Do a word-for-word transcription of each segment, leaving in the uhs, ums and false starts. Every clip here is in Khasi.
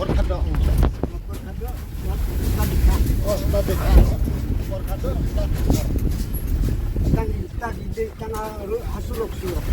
Por khadok. Por khadok. Oh, sata bikha. Por khadok, sata bikha. Tang, tang, tang, ah, ru-, ha surok, surok.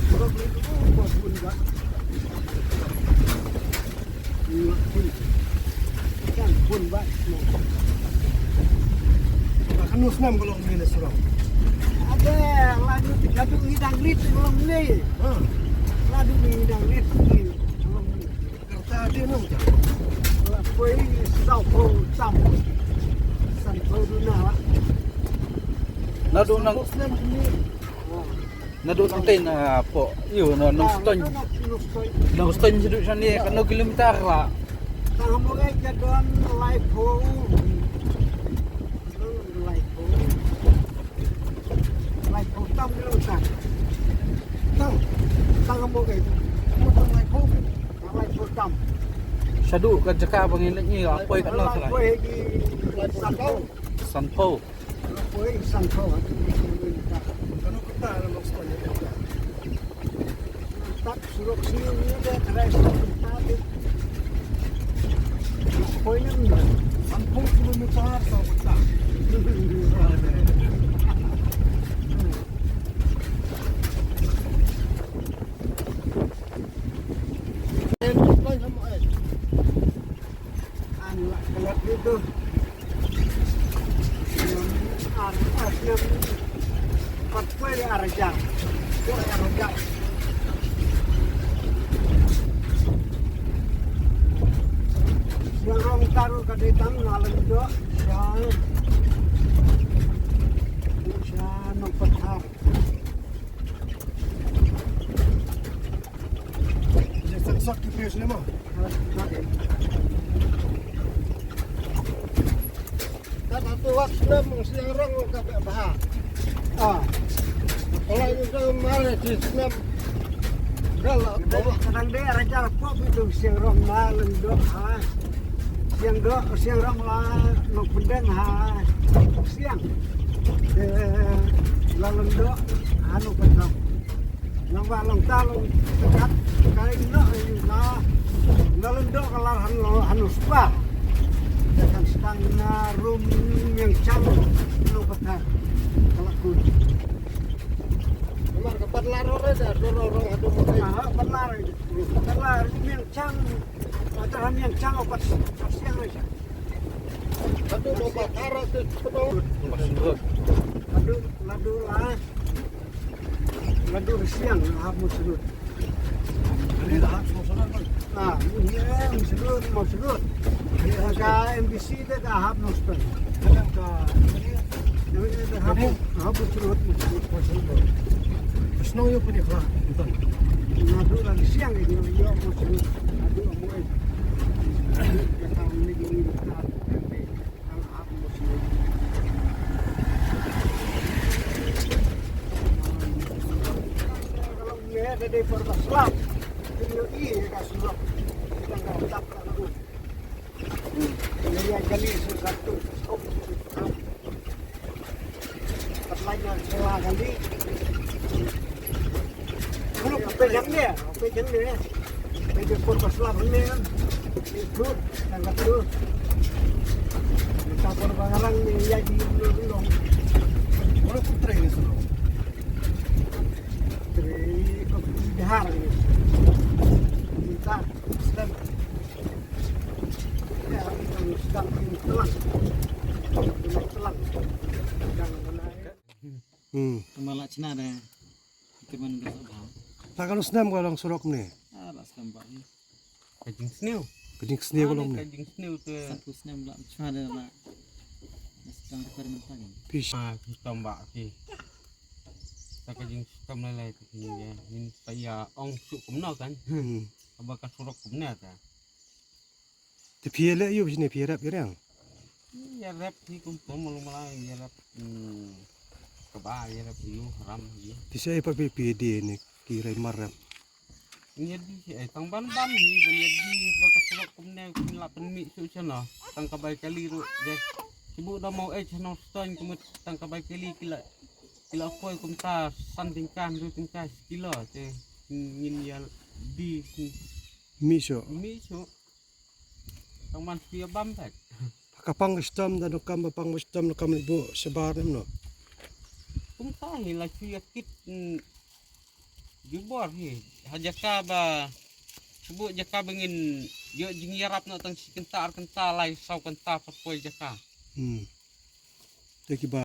Surok ni tu, oh, por bun ba. Kan bun ba. Kan nus nam kalau ni surok. Ada, ladu, ladu ni dang rit kalau ni. Ha. Ladu ni dang rit kalau ni. Naduh nang, naduh nang ten, ah, po, ïoh, na Nongstoiñ. Nongstoiñ shaduh shane katno kilometer la? Tang mo ngai ka don laiphew. Laiphew. Laiphew tam kilometer. Tang, tang mo ngai. Mo tang laiphew. Tang laiphew tam. Shaduh ka jaka ba ngin leit ngi la poi katno sala? Poi di sanphew. Sanphew. Poi sanphew. Kano kata la Nongstoiñ? Rok sini ni de terai sa kita de. Koi nem. Sampung kilometer sa kita. An la kelat gitu. An asnem. Pat kue di arjang. Kue arjang. Yang rong taruh ke dalam lalu dok. Ya. Bisa nong petar. Sensor G P S lima. Kan satu wak snem siang rong ka bha. Ah. Kalau itu mare di snem. Kalau kadang dia raja pop itu siang rong malam doh. Ah. Siang doh, siang rong la no pendeng ha. Siang. De la lem doh anu pendeng. Nang ba long ta long tekat kai no na. Na lem doh ka lar han lo anu spa. Kan stang na rum yang chang no petar. Kalau kun. Mar ka pat lar ro re da ro ro ro adu. Ah, pat lar. Pat lar rum yang chang. Ata han yang chang pat siang re. Ladu lo ba tara te pedo. Ladu, ladu la. Ladu siang la hap musurut. Ini la hap musurut. Ah, ini musurut, musurut. Ka M B C de ka hap musurut. Ka ini de hap, hap musurut, musurut. Snow yo pudi kla. Ladu la siang ini yo musurut. Ladu amoy. Kalau pe jam dia, pe jam dia. Pe jam pun pas lah ni kan. Itu, tangkap tu. Minta korban orang ni ya di dulu dulu. Mana putri ni semua? Dari Bihar ni. Minta Islam. Ya, sedang telang. Telang. Sedang Hmm. Tama la chna da. Ki man ka sa bha. Ta ka snem ka long surok ne. Ah, la snem ba ni. Ka jingsniew. Ka jingsniew ka long ne. Ka jingsniew te. Sa ku snem la chna da la. Mas tang ka permen ta ni. Pis. Ah, ki tam ba ki. Ta ka jingstam la la ki ni ya. Ni pa ya ong su kumno kan. Hmm. Aba ka surok kumno ta. Te phi ïaleh ïa u shane phi ïarep ïa riang. Ïarep hi kumto malu mala ïarep. Hmm. Kaba ïarep ïa u haram hi. Te sa ei pat phi phi de ne ki rai mar rep. Ïa di hi ei tang ban ban hi ban ïa di ba ka surok kumne kum la pynmih shu shano. Tang ka bai kali ruh de. Sibu da mau ei shano stone kumut tang ka bai kali ki la ki la koi kumta san tyngka hynriew tyngka shi kilo te ngin ïa di. Mih shu. Mih shu. Tang ban shu ïa bam bek. Ka pang ka shitom da nokam ba pang ba shitom nokam li bu shabar nem no. Kumta hi la shu ïa kit, mm, jubor hi. Ha jaka ba shu bu jaka ba ngin ïoh jingïarap na tang shi kynta ar kynta lai saw kynta pat poi jaka. Hmm. Te ki ba